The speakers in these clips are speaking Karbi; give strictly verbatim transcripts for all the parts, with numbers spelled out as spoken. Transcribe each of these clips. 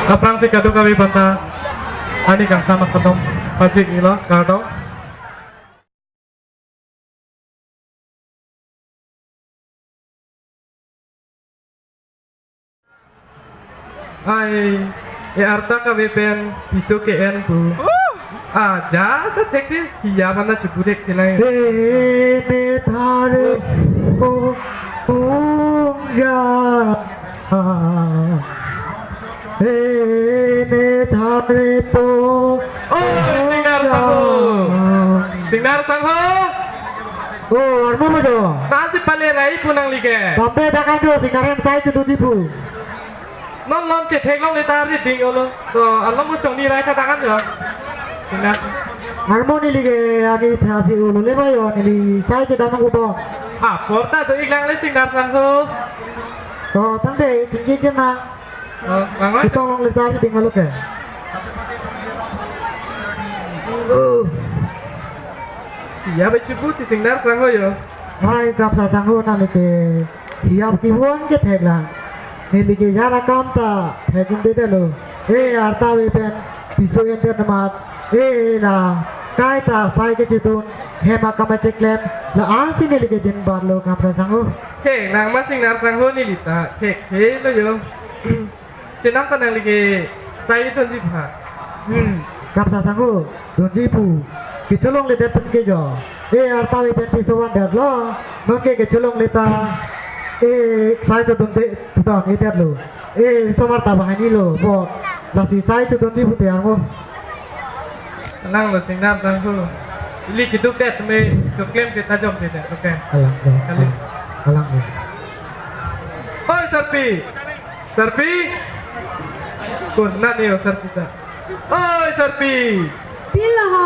Aphrangsi kadokave aphanta arni kangsam asatom pajir-iklo, kardom. Ai, e arta kave pen piso ke-en pu. Ah, ja ta thekte, hiya mana chubu thekte lang. He ne thare po, po ja. He ne thare po. Oh, Singnar Sangho. Singnar Sangho. Oh, armo majo. Nasi pale rai pu nangli ke. Tampe dakan jo, Singnar hem sai chedunji pu. Non non chetheklongle ta ri ding olo. To, along mo chongni rai kadakan jo. Singnar. Armo neli ke, ani thasi olo le ba jo, neli sai chedam nang ubo. Ah, porta do-iklangle Singnar Sangho. To, tangte, tinggi kena. Oh, bang, bang. Kitong longle ta ri ding olo ke. Oh. Iya, ba chubu ti Singnar Sangho jo. Hai, Kramsa Sangho nangli ke. Hiya kevon ke theklang. Neli ke jara kam ta thekdundedetlo. E arta ave pen piso endet amat. E la kaita sai kechedun. Hem akam cheklem. La-ansi neli ke jinbarlo Kramsa Sangho. Theklang ma Singnar Sangho neli ta. Thekthe lo jo. Chenam ta nangli ke sai dunji pha. Hmm, Kramsa Sangho, dunji pu. Kecholongledet pen ke jo. E arta ave pen piso vandetlo. Non ke kecholongle ta. E sai chodunde, tudang edetlo. E osomar ta bahani lo. Bo, lasi sai chodunji pu te armo. Nanglo Singnar Sangho. Ili keduk det me keklem ke tajom ke det. Oke. Alang lo. Kali. Alang lo. Oi, Sarpi. Sarpi. Kon nani yo Sarpi ta. Oi, Sarpi. Pilo ho.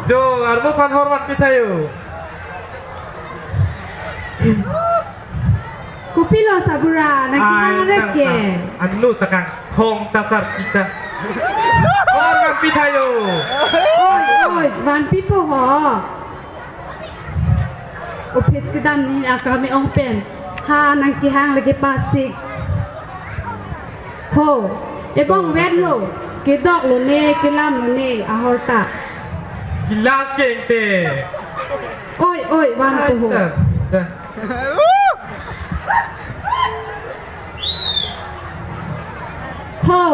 Jo, armo aphan hor vanpi tha jo. Kopilo sabura, nangkehang rep ke? Anu ta kang, thong ta Sarpi ta. Hor vanpi tha jo. Oi, oi, vanpipo ho. Office kedam ni akam e-ong pen. Ha, nangkehang lake pasik. Ho, ebong vet lo. Kedok lone, kelam lone, ahor ta. Gilas ke engte. Oi, oi, vanpo ho. Ai, sir. Dah. Ho.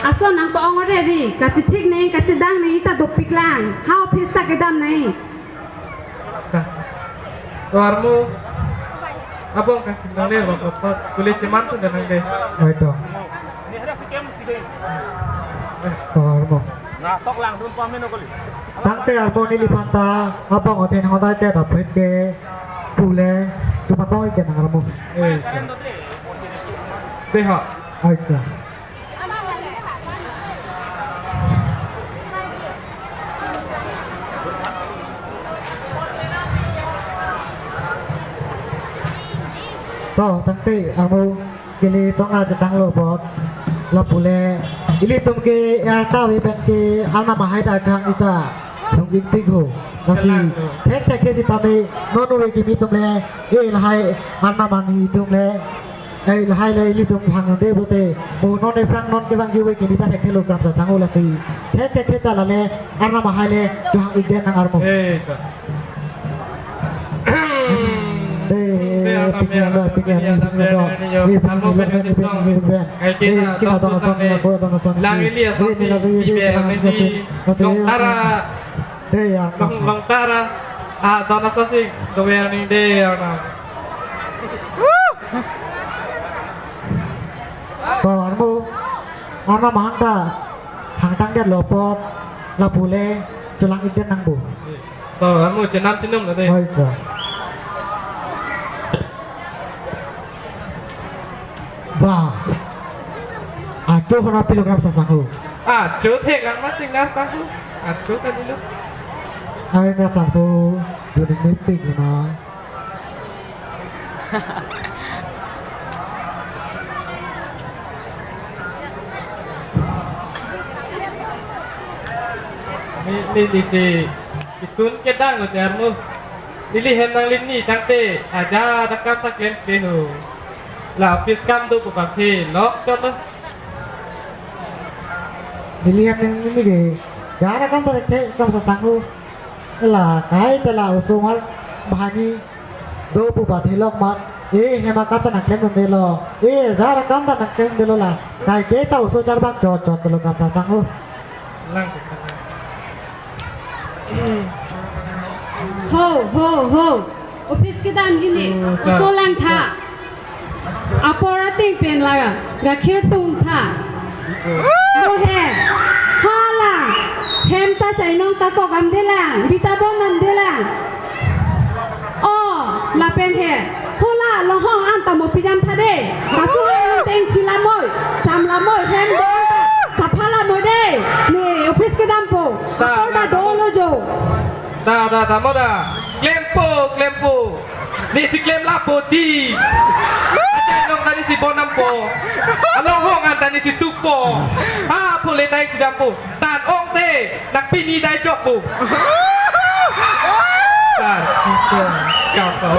Ason nangpa-ong ore ri, kachethik nang, kachedang nang, ta dopik lang. Ha office ta kedam nang. Ka. To armo. Abang ka, nang le, bang, bang, kule cheman tu dan nang le. Oi to. To armo. Tangte armo neliphan ta, abang athe nang hodai te ta phet ke pule, chupatong ik ke nang armo. Eh. Deha. Oi to. To, tangte armo kele tong ajetang lo apot. Lapu le ilitum ke arta ave pen ke Arnam ahai ta chang ita sung-ingpik ho. Lasi thekthek ke sitame non ove kimi atum le, eh, lahai Arnam ani atum le, eh, lahai le ilitum hangde pulote, mo non ephrang non kevangji ove kimi ta thekthelo Kramsa Sangho lasi. Thekthek ke ta lale Arnam ahai le chohang-ik det nang armo. Eh, ta. Dei, pini alo, pini alo, pini alo. Pini alo, pini alo, pini alo. Dei, kina dona soni, ako dona soni. Lang ili asonsi, dei, kina dona soni. Long tara. Dei, ya, long, long tara. Ah, dona soni, dover ni dei, ya, na. To, armo. Arnam ahang ta hangtang det lo apot. Lapu le cholang-ik det nang bo. To, armo chenam chenum na dei. Oi to. Ba. Acho hona pilo Kramsa Sangho. Acho thek lang ma Singnar Sangho. Acho kanilo. Ai Kramsa Sangho, juni mepik na. Ni, ni, ni si itun kedang lo tiar mo. Ili hem nangli ni tangte aja dakam ta klemkle ho. La office akam do pu pathe lok chot lo. Neli hem neli ke. Jar akam ta thekthe Kramsa Sangho. La kaike ta la osomar banghini do pu pathe lok mat. E hem akam ta nangklemdunde lo. E jar akam ta nangklemdunde lo la. Kaike ta oso charbak chot chot lo Kramsa Sangho. Lang. Ho, ho, ho. Office kedam hini. Oh, sir. Oso langtha. Apor ateng pen la gakhir tungtha. Mo he. Hala. Hem ta chainong ta kok damde lang. Bita bon damde lang. Oh, lapen he. Hola, longhong an ta mo pidamtha de. Kasu an teng chilamoi, chamlamoi, hem do an ta chaphalamoi de. Ne office kedampo. Ta, apor ta ta, dolo jo. Ta, ta, ta, mo ta. Klempo, klempo. Ne si klem lapo di. Achainong ta ne si bon dampo. Alonghong an ta ne si tukpo. Ha, pule ta ik si dampo. Tan ong te, nang pini dai chok po. Tan, kau kau.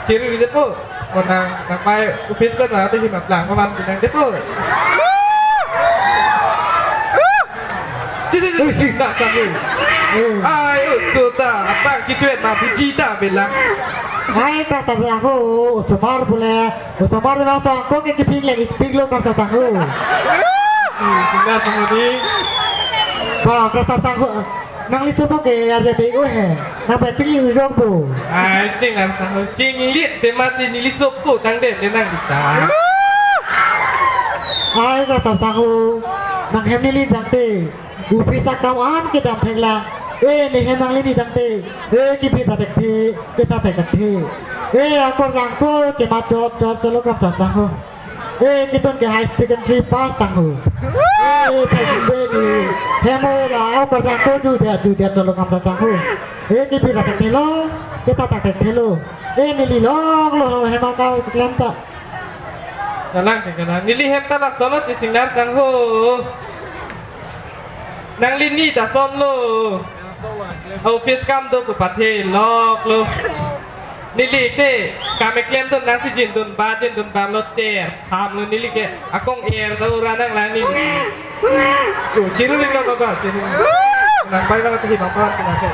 Chiru di po. Konang nang pai office ko na te hima plang ko man pinang de po. Chiru di, chiru di, tak sabu. Ai, usuta, abang chichuet ma buji ta bilang. Hai, Kramsa Sangho, osomar pule. Osomar de bang song ko ke kiping le kiping lo Kramsa Sangho. Singnar Sangho di. Ba Kramsa Sangho. Nangli sopo ke aja be o he. Nang ba chingli ujok bo. Ai Singnar Sangho. Chingli te mati neli sopo tangdet le nang kita. Ai Kramsa Sangho. Nang hem neli tangte. Office akam an kedam theklang. E ne hem nanglini tangte. E kibi ta thekthe, ketha thekthe. E akorjang ko chemat chot chot chot lo Kramsa Sangho. E ketun ke high secondary pass tangho. E thekbe ni. Hem o la akorjang ko judet judet chot lo Kramsa Sangho. E kibi ta thekthe lo, ketha ta thekthe lo. E neli lok lo hem akam klem ta. Salang ke kana. Neli hem ta lason lo ti Singnar Sangho. Nanglini ta son lo. Office akam do pu pathe lok lo. Neli te kam keklemdun nang si jindun ba jindun ba lo ter. Tham lo neli ke akong er ta ura nang lang neli. Chu chiru ring lo baba chiru. Nang pai bang te hi bang pawan kena ke.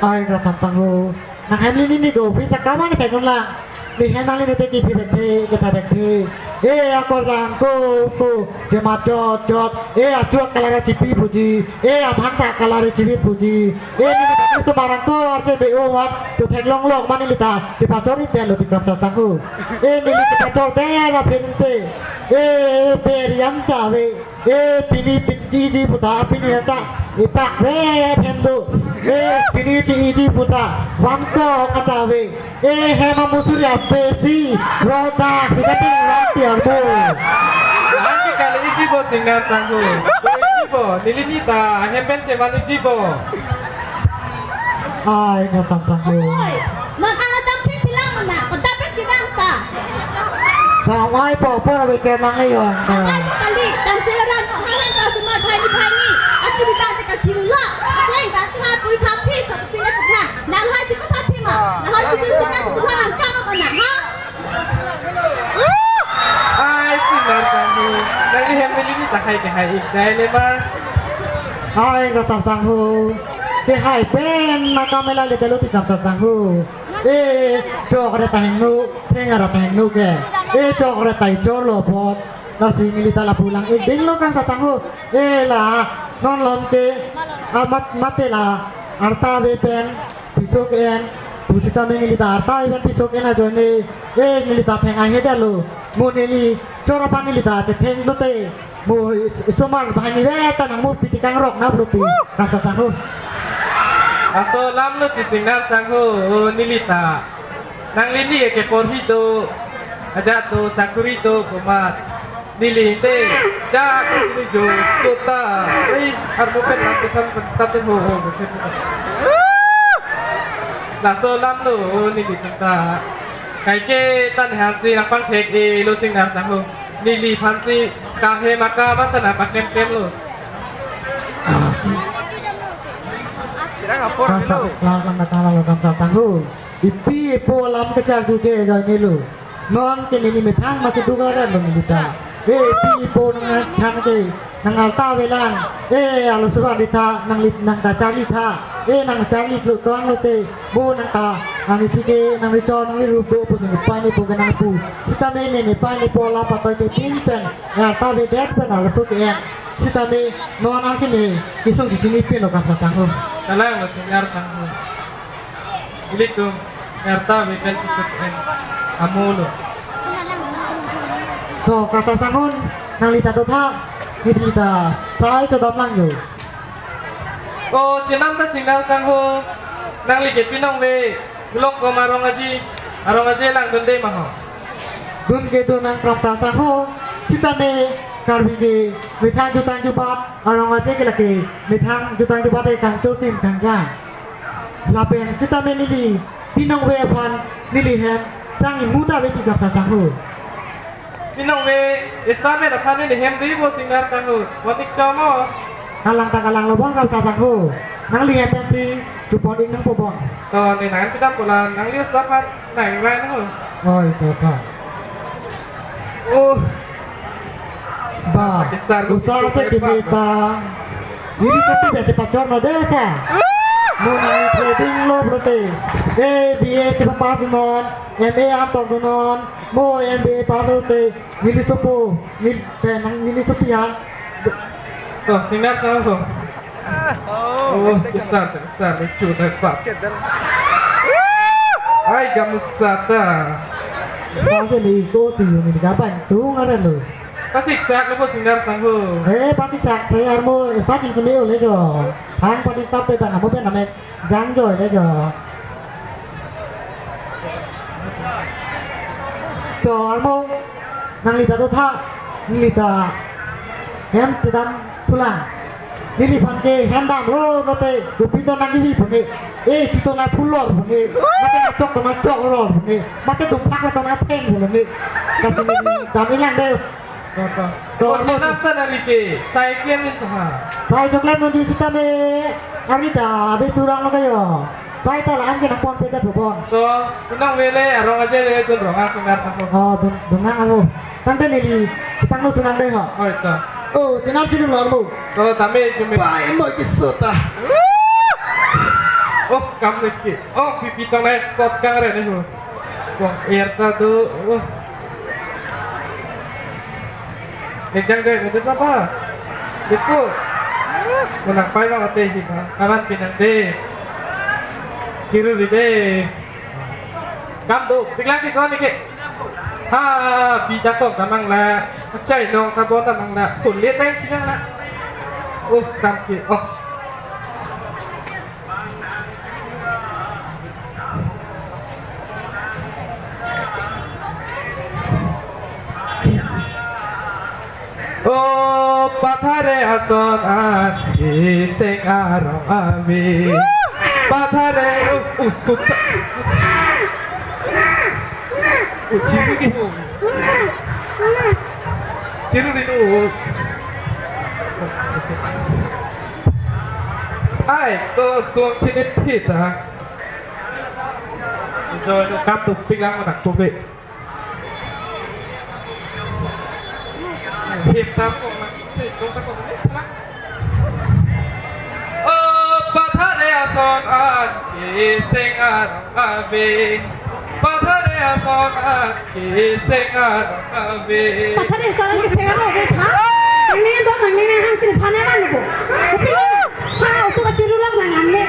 Ai Kramsa Sangho. Nang hem neli ni ko office akam an theklong lang. Ne hem nanglini te kibi thekthe, ketha thekthe. E akorjang ko ko chemat chot chot. E achuak kalara chipi puji. E amahang ta kalara chipi puji. E neli bang osomar ko arche be o mat. To theklong lok mane neli ta. Chepachor-i te lo ti Kramsa Sangho. E neli chepachor te ra phen te. E pe rian ta ve. E pini pinji ji puta pini heta ipak re hem do. E pini chi iji puta vangkok kata ve. E hem amusuri apesi rodak si kaching rak tiar bo. Anti kali iji bo Singnar Sangho. Iji bo, neli ni ta hem pen cheman iji bo. Ai Kramsa Sangho. Oi, mak ana dam phi pilang mana, ko dam phi pilang ta. Bang ai po po ave che nang ayon. Ang ai ko kali, dam sila ran ko hang hang ta suma bhai ni bhai ni. Ati bita te ka chiru la. Akleng ta tha pui tha phi sa pina ko tha. Nang hai chi ko tha phi ma. Nang hai chi ko tha phi ma nang ka ko na ha. Ai Singnar Sangho. Nangli hem neli ni ta hai ke hai ik dai le ma. Ai Kramsa Sangho. Te hai pen ma kamela le dalo ti Kramsa Sangho. E chok re ta hingno, theng ara ta hingno ke. E chok re ta ichor lo pot. Lasi neli ta lapu lang ik ding lo Kramsa Sangho. E la non lom ke amat mate la arta ave pen piso ke-en. Pusitame neli ta arta ave pen piso ke-en ajoine. E neli ta theng ahe dalo. Mo neli chora pa neli ta chetheng lote. Mo is-, isomar banghini ve ta nang mo piti kangrok na bruti. Kramsa Sangho. Laso alam lo ti Singnar Sangho, o neli ta. Nanglini ke porhi do, ajat do, sakuri do, komat. Neli te, ja, kusini jo, kota. Ei, armo pen lam tukan pen stop ho, ho, ho. Laso alam lo, o neli ta. Kaike ta ne hansi nang pangthek-e lo Singnar Sangho. Neli aphansi kahe maka mata na paklem klem lo. Rang apor Kramsa, lo. Kramsa, Kramsa, Kramsa, Kramsa Sangho. Epi epo alam kacharju ke ajoine lo. Non ke neli methang masih duga ran lo neli ta. Eh, epi epo nangthan ke, nang arta avelang. Eh, alo suba di tha, nangli, nang ta charli tha. Eh, nang charli lo tuan lote. Bo nang ta, nang isi ke, nang richon, nangli rup do pusi nepei nepo ke nangpu. Sitame ne nepei nepo alam patoi te pin pen. Nang arta avedet pen alo so ke en. Sitame non ansi ne kesung si chinipin lo Kramsa Sangho. Kalang lo Singnar Sangho. Ilitum arta avedet kesung en. Amo lo. To Kramsa Sangho, nangli ta dotha, neli ta sai chodam lang jo. O, chenam ta Singnar Sangho, nangli ke pinong ve, Longkom arong aji, arong aji langdunde ma ho. Dun ke dun nang Kramsa Sangho, sitame Karbi ke methang jutang jubat, arong aji ke lake methang jutang jubat ke kangchotim kangjang. Lapen sitame neli pinong ve aphan neli hem sang imu ta ave ti Kramsa Sangho. Pinong ve, esa me aphan neli hem dui bo Singnar Sangho. Monik chomo. Kalang ta kalang lo bon Kramsa Sangho. Nangli hem pensi chupon ik nangpo bon. To, ne nang pita pola, nangli esa aphan nang rai nangho. Oi, to, to. Oh. Ba, Besar, usa besar, se besar. Kimi ta. Neli sopi bete pachor no desa. Mo nang trading lo brote. Eh, B A ke pass non, M A atok non, mo M B A pass lote. Neli sopo, neli penang neli sopi an. To, Singnar Sangho. Oh, besar, besar, lucu dan pak. Ai, gamu sata. Sangke ni ko ti ni gaban tu ngaran lo. Pasik sak lo Singnar Sangho. Eh, pasik sak saya armo, eh, sak itu ni oleh jo. Hang padi stop te bang amo pen namek. Jang joy le jo. To armo nangli ta dotha, neli ta hem chedam thulang. Neliphan ke hem dam ro lote, kopi to nang kibi pune. Eh, chito na phulor pune. Mate na chok to na chok lor pune. Mate duphak to na theng pune. Kasi neli dam ilang des. To, to. To, oh, armo chenam ta nangli ke, sai klem in to ha. Sai choklam nonji sitame, arni ta, abi turang lo kayo. Sai ta la-an ke nangpon pedet bobon. To, pinong ve le, arong aje le, dun rong asung ar sangkong. Oh, dun, dun nang alo. Tangte neli, kipang lo sunang dei ho. Oh, ito. Oh, chenam chenam lo armo. To, tame, jume. Pai, mo ke sota. Oh, kam le ke. Oh, pipi tong le, sot kang re ne ho. Wah, air ta tu. Oh. Ejang doi, nandun apa? Dipu. Menang pai bang ate hi bang. Kawan pinang de. Chiru di de. Kam do, biglang di kon ike. Ha, bida kong tamang la. Achai nong tabon tamang la. Kulit teng sinang la. Oh, kam ki. Oh. O Pathare ason an keseng arong ave. Pathare, uh, usut. Uh, chiru di. Chiru di, uh. Ai, to suang chinit thita. Joy no kam dopik lang anak tupi. Hita ko lang cik ko ta ko ni plang. O Pathare ason an keseng arong ave. Pathare ason an keseng arong ave. Pathare ason an keseng arong ave, ha? Nang ni dok nang ni hang sini phane man ko. Kopi lo? Ha, oso kachiru lang nang ang le.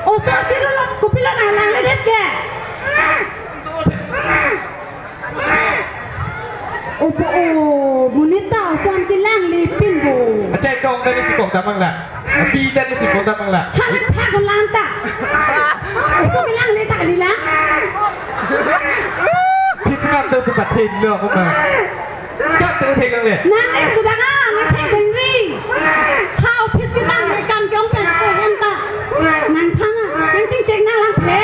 Oso kachiru lang, kopi lo nang langledet ke? Opo o, monit ta oso an kelangle pin bo. Achai tong tadi si kok damang la. Abi tadi si kok damang la. Hanak thak ko lang ta. Oso kelangle ta kali la. Pis kam tu tu pathin lo ko ma. Kam tu thek lang le. Nang le sudah ka, nang thek dengri. Hau pis kita nang kam kyong pen ko hen ta. Nang thang a, nang ching chek na lang phe.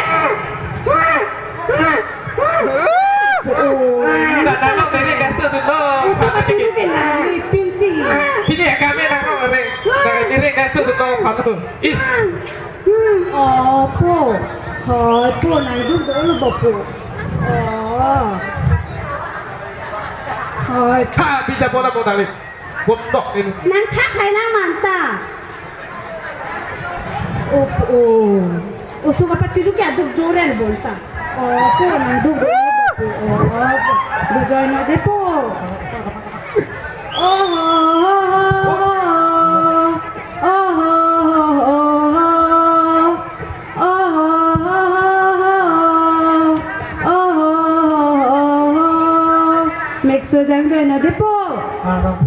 Oh. Nang ta lo beri gas tu tu lo. Oso kachiru ke nang ni pinsi. Oh, po. Hoi, po, nangduk dolo bo, po. Oh. Hoi. Tha, bi ta po ta po ta le. Botok ini. Nangthak hai nang manta. Oh, oh. Oso kapachiruk ya duk doren bonta. Oh, po, nangduk dolo bo, po. Oh, duk join na de, po. Oh, oh, oh, oh, oh. Oh, oh, oh, oh, oh. Oh, oh, oh, oh, oh. Oh, oh, oh, oh, oh. Mixo jang join na de, po. Ah, ah.